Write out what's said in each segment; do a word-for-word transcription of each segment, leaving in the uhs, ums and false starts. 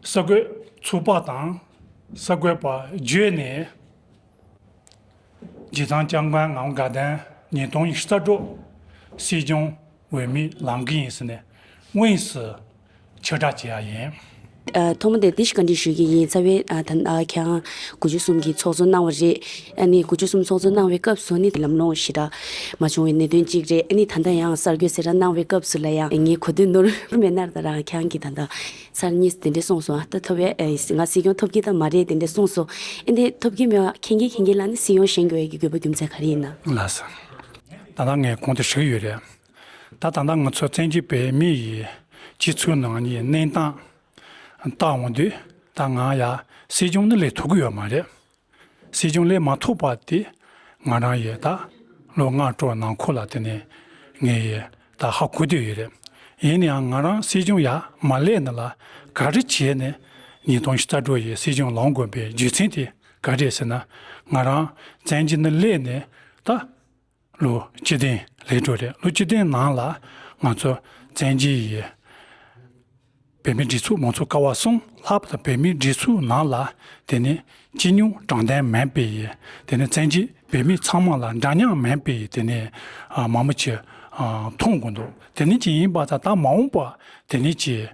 གསར་འགོད་ཚོགས་པ་དང་གསར་འགོད་པ་བརྒྱུད་ནས་རྗེས་ཚང་ལྕམ་སྒང་ངག་དབང་དགའ་ལྡན་ཉིས་སྟོང་ཉི་ཤུ་རྩ་དྲུག་སྲིད་སྐྱོང་འོས་མིའི་ལམ་འགན་ཡིན་ཟེར་ནས་དངོས་སུ་ཕྱིར་བསྒྲགས་བྱེད་ཡ་ཡིན། ཨ། ཐོག་མ་དེ་དེ་ཞིག་བཀའ་འདྲི་ཞུ་གི་ཡིན། རྩ་བའི་ཨ་ད་ཨ་ཁྱེད་རང་དགུ་བཅུ་གསུམ་གྱི་ཚོགས་གཙོ་གནང་བ་རེད། ཨ་ནི་དགུ་བཅུ་གསུམ་ཚོགས་གཙོ་གནང་བའི་སྐབས་སུ་ནི་ལམ་ལྷོང་ཞེ་དྲག་མ་བྱུང་བའི་གནད་དོན་གཅིག་རེད། ཨ་ནི་ད་ལྟ་ཡང་གསར་འགོད་གསལ་བསྒྲགས་གནང་བའི་སྐབས་སུ་ལ་ཡང་ངའི་གོ་ཐོས་ནོར་མེད་ན་ད་རང་ཁྱེད་རང་གིས་ད་ལྟ་ཚར་གཉིས་དེ་འདྲས་གསུངས་སོང་། ད་ཐོབ་པའི་ཨེ་ང་སྲིད་སྐྱོང་ཐོབ་ཀྱི་ད་མ་རེད་དེ་འདྲས་གསུངས་སོང་། ཨེ་འདི་ཐོབ་ཀྱི་མེད་པ་མཁྱེན་གྱི་མཁྱེན་གྱི་ལ་ནི་སྲིད་སྐྱོང་བཞེངས་དགོས་ཀྱི་དགོས་པ་རྒྱུ་མཚན་ག་རེ་ཡིན་ན། ལགས་སོ། ད་ལྟ་ངས་གོང་དུ་ཞུས་ཡོད་རེད། ད་ད་ལྟ་ང་ཚོ་བཙན་བྱོལ་བོད་མི་ཡི་སྤྱི་ཚོགས་ནང་གི་གནས་སྟངས་ལྟ་འོང་དུས་ད་ང་ཡ་སྲིད་སྐྱོང་ནི་ལས་ཐུབ་ཀྱི་ཡོད་མ་རེད། སྲིད་སྐྱོང་ལས་མ་ཐུབ་པ་དེ་ང་རང་ཡི་ད་ལོ་ལྔ་དྲུག་ནང་འཁོད་ལ་དེ་ནས་ངས་ཡི་ད་ཧ་གོ་བསྡད་ཡོད་རེད། ཡིན་ནའང་ང་རང་སྲིད་སྐྱོང་ཡ་མ་ལས་ནི་ལ་ག་རེ་བྱས་ནས་ཉིས་སྟོང་ཉི་ཤུ་རྩ་དྲུག་ཡི་སྲིད་སྐྱོང་ལངས་དགོས་པའི་རྒྱུ་མཚན་དེ་ག་རེ་ཟེར་ན། ང་རང་བཙན་བྱོལ་ནས་སླེབས་ནས་ད་ལོ་བཅུ་བདུན་ལས་འགྲོ་རེད། ལོ་བཅུ་བདུན་ནང་ལ་ང་ཚོ་བཙན་བྱོལ་ཡི་བོད་མིའི་སྒྲིག་འཛུགས་མང་གཙོ་ཀ་བ་གསུམ་ལྷག་པར་དུ་བོད་མིའི་སྒྲིག་འཛུགས་ནང་ལ་དེ་ནས་སྤྱི་མྱོང་དྲང་བདེན་མིན་པའི་ཡི་དེ་ནས་བཙན་བྱོལ་བོད་མི་ཚང་མ་ལ་འདྲ་མཉམ་མིན་པའི་དེ་ནས་ཨ་མང་པོ་ཅིག་ཨ་མཐོང་དགོས་འདུག་དེ་ནས་ཅིག་ཡིན་པ་ཙང་ད་མ་འོངས་པ་དེ་ནས་ཅིག་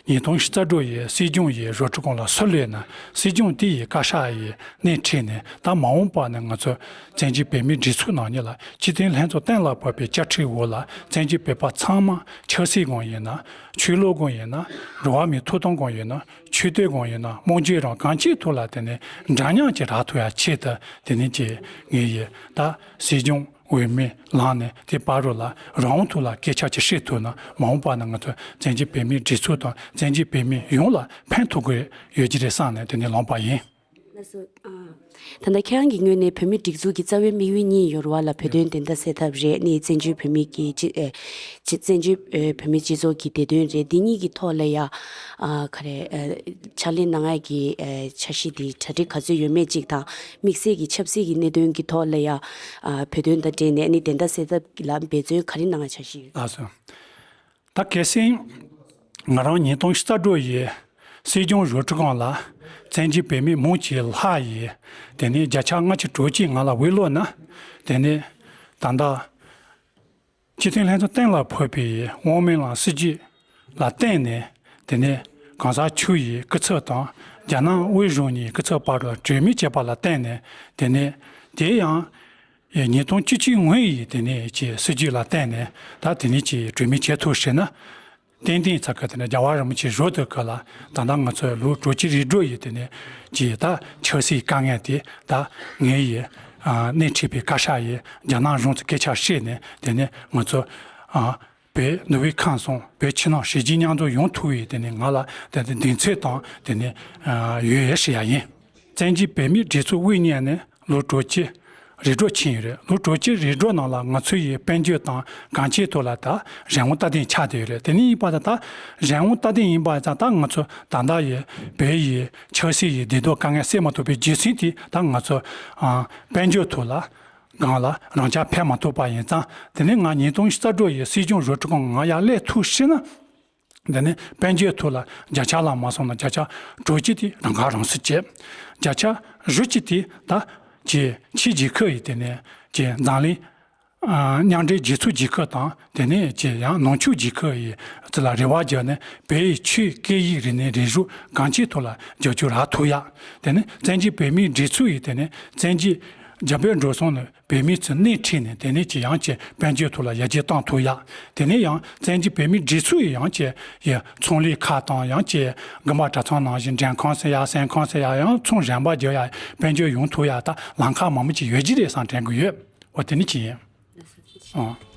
ཉིས་སྟོང་ཉི་ཤུ་རྩ་དྲུག་ཡི་སྲིད་སྐྱོང་ཡི་རོ་ཁྲི་ཁང་ལ་སུ་སླེབས་ན་སྲིད་སྐྱོང་དེ་ཡི་བཀའ་ཤག་ཡི་སྣེ་ཁྲིད་ནས་ད་མ་འོངས་པ་ནས་ང་ཚོ་བཙན་བྱོལ་བོད་མིའི་སྒྲིག་འཛུགས་ནང་ཉིད་ལ་སྤྱི་མཐུན་ལྷན་ཚོགས་གཏན་ལ་ཕབ་པའི་བཅའ་ཁྲིམས་འོག་ལ་བཙན་བྱོལ་བོད་པ་ཚང་མ་ཆབ་སྲིད་སྒང་ཡིན་ན་ཆོས་ལུགས་སྒང་ཡིན་ན་འགྲོ་བ་མིའི་ཐོབ་ཐང་སྒང་ཡིན་ན་ཆོས་དད་སྒང་ཡིན་ན་སྨོན་འཇུག་རང་གང་ཅིའི་ཐོག་ལ་དེ་ནས་འདྲ་མཉམ་གྱི་རག་ཐུབ་ཡ་ཆེད་དུ་དེ་ནས་ཀྱི་ངས་ཡི་ད་སྲིད་སྐྱོང་འོས་མི་ལངས་ནས་དེ་བར་རོ་ལ་རང་དབང་ཐོག་ལ་སྐད་ཆ་ཅིག་བཤད་ཐུབ་ན་མ་འོངས་པ་ན་ང་ཚོ་བཙན་བྱོལ་བོད་མིའི་སྒྲིག་འཛུགས་དང་བཙན་བྱོལ་བོད་མི་ཡོངས་ལ་ཕན་ཐོགས་ཀྱི་ཡོད་ཀྱི་རེད་བསམ་ནས་དེ་ནས་ལངས་པ་ཡིན། ལགས་སོ། ཨ། ད་ལྟ་ཁྱེད་རང་གི་ངོས་ནས་བོད་མིའི་སྒྲིག་འཛུགས་ཀྱི་རྩ་བའི་དམིགས་ཡུལ་གཉིས་ཡོད་རེད་བ་ལ། བོད་དོན་བདེན་མཐའ་གསལ་ཐབས་རེད། ནི་བཙན་བྱོལ་བོད་མི་གི་སྤྱི་ཨེ་སྤྱི་བཙན་བྱོལ་ཨེ་བོད་མིའི་སྤྱི་ཚོགས་ཀྱི་བདེ་དོན་རེད། འདི་གཉིས་ཀྱི་ཐོག་ལ་ཡ་ཨ་ག་རེ་ཨེ་ཕྱག་ལས་གནང་ཡ་གི་ཨེ་འཆར་གཞི་འདི་གྲ་སྒྲིག་ག་ཚོད་ཡོད་མེད་ཅིག་དང་། དམིགས་བསལ་གྱི་ཆབ་སྲིད་ཀྱི་གནད་དོན་གྱི་ཐོག་ལ་ཡ་ཨ་བོད་དོན་དང་འབྲེལ་ནས་ནི་བདེན་མཐའ་གསལ་ཐབས་ལ་འབད་བརྩོན་ག་རེ་གནང་ཡ་འཆར་གཞི་ཡོད། ལགས་སོ། ད་གལ་སྲིད་ང་རང་ཉིས་སྟོང་ཉི་ཤུ་རྩ་དྲུག་ཡི་སྲིད་སྐྱོང་རོ་ཁྲི་ཁང་ལ་བཙན་བྱོལ་བོད་མི་མང་ཆེ་ལྷག་ཡི་དེ་ནས་བརྒྱ་ཆ་ལྔ་བཅུ་དྲུག་ཅུ་ང་ལ་འོས་བླུགས་ན། དེ་ནས་ད་ལྟ་སྤྱི་མཐུན་ལྷན་ཚོགས་གཏན་ལ་ཕབ་པའི་དབུ་མའི་ལམ་སྲིད་བྱུས་ལ་བརྟེན་ནས་དེ་ནས་གང་ཟག་ཆོས་ཡི་སྐུ་ཚབ་དང་རྒྱ་ནག་དབུས་གཞུང་གཉིས་སྐུ་ཚབ་བར་ལ་གྲོས་མོལ་བྱས་པ་ལ་བརྟེན་ནས་དེ་ནས་དེ་ཡང་ཉིས་སྟོང་བཅུ་གཅིག་སྔོན་ཡི་དེ་ནས་ཀྱི་སྲིད་བྱུས་ལ་བརྟེན་ནས་ད་དེ་ནས་ཀྱི་གྲོས་མོལ་བྱེད་ཐུབ་ཟེར་ན། ཏན་ཏན་ཚ་ཁ་དེ་ནས་རྒྱལ་བ་རིན་པོ་ཆེ་བཞུགས་དུས་སྐབས་ལ་ད་ལྟ་ང་ཚོ་ལོ་དྲུག་ཅུ་རེ་དྲུག་ཡི་དེ་ནས་ཀྱི་ད་ཆབ་སྲིད་དཀའ་ངལ་དེ་ད་ངའི་ཡི་ཨ་སྣེ་ཁྲིད་པའི་བཀའ་ཤག་ཡིས་རྒྱ་ནག་གཞུང་ཚོ་སྐད་ཆ་བཤད་ནས་དེ་ནས་ང་ཚོ་ཨ་བོད་ནུབ་བོད་ཁམས་གསུམ་བོད་ཕྱི་ནང་གཞིས་བྱེས་མཉམ་འཛོམས་ཡོང་ཐུབ་པའི་དེ་ནས་ང་ལ་དེ་དེ་གདེང་ཚོད་དང་དེ་ནས་ཨ་ཡོད་ཡ་ཞུ་ཡ་ཡིན། བཙན་བྱོལ་བོད་མིའི་སྒྲིག་འཛུགས་དབུ་བརྙེས་ནས་ལོ་དྲུག་ཅུ་རེ་དྲུག་ཕྱིན་ཡོད་རེད། ལོ་དྲུག་ཅུ་རེ་དྲུག་ནང་ལ་ང་ཚོ་ཡི་དཔལ་འབྱོར་དང་གང་ཅིའི་ཐོག་ལ་ད་རང་དབང་སྟ་གདེང་ཆགས་བསྡད་ཡོད་རེད། དེ་ནས་ཡིན་པ་ད་ད་རང་དབང་སྟ་གདེང་ཡིན་པ་ཙང་ད་ང་ཚོ་ད་ལྟ་ཡི་བོད་ཡི་ཆབ་སྲིད་ཡི་བདེ་སྡུག་དཀའ་ངལ་སེལ་མ་ཐུབ་པའི་རྒྱུ་མཚན་དེ་ད་ང་ཚོ་ཨ་དཔལ་འབྱོར་ཐོག་ལ་སྒང་ལ་རང་འཇགས་འཕེལ་མ་ཐུབ་པ་ཡིན་ཙང་། དེ་ནས་ང་ཉིས་སྟོང་ཉི་ཤུ་རྩ་དྲུག་ཡི་སྲིད་སྐྱོང་རོ་ཁྲི་ཁང་ང་ཡར་སླེབས་ཐུབ་ཤེ་ན། འདི་ནི་དཔལ་འབྱོར་ཐོག་ལ་བརྒྱ་ཆ་ལ་མ་སོང་ན་བརྒྱ་ཆ་དྲུག་ཅུ་དེ་རང་ཁ་རང་གསོ་བྱས། བརྒྱ་ཆ་བཞི་བཅུ་དེ་ད་ཀྱི་ཕྱི་རྒྱལ་ཁབ་ཡི་དེ་ནས་ཀྱི་འཛམ་གླིང་ཨ་མཉམ་འབྲེལ་རྒྱལ་ཚོགས་རྒྱལ་ཁབ་དང་དེ་ནས་ཀྱི་ཡང་ནང་ཆོས་རྒྱལ་ཁབ་ཡི་ཚུལ་ལ་རེ་བ་བརྒྱབ་ནས་བོད་ཡི་ཆོས་སྐད་ཡིག་རིག་གནས་རིག་གཞུང་གང་ཅིའི་ཐོག་ལ་རྒྱབ་སྐྱོར་རག་ཐུབ་ཡ། དེ་ནས་བཙན་བྱོལ་བོད་མིའི་སྒྲིག་འཛུགས་ཡི་དེ་ནས་བཙན་བྱོལ་རྒྱ་བལ་འབྲུག་གསུམ་ནས་བོད་མི་ཚོས་སྣེ་ཁྲིད་ནས་དེ་ནས་ཀྱི་ཡང་ཀྱི་དཔལ་འབྱོར་ཐོག་ལ་ཡར་རྒྱས་གཏང་ཐུབ་ཡ། དེ་ནས་ཡང་བཙན་བྱོལ་བོད་མིའི་སྒྲིག་འཛུགས་ཡི་ཡང་ཀྱི་ཡི་ཚོང་ལས་ཁག་དང་ཡང་ཀྱི་དགོན་པ་གྲྭ་ཚང་ནང་བཞིན་མགྲོན་ཁང་ཟེར་ཡ་སེམས་ཁང་ཟེར་ཡ་ཡང་ཚོང་རན་པ་རྒྱག་ཡ་དཔལ་འབྱོར་ཡོང་ཐུབ་ཡ་ད་ལམ་ཁ་མང་པོ་ཅིག་ཡོད་ཀྱི་རེད་བསམ་དྲན་གི་ཡོད། འོ་དེ་ནི་ཅི་ཡིན། ཨང་།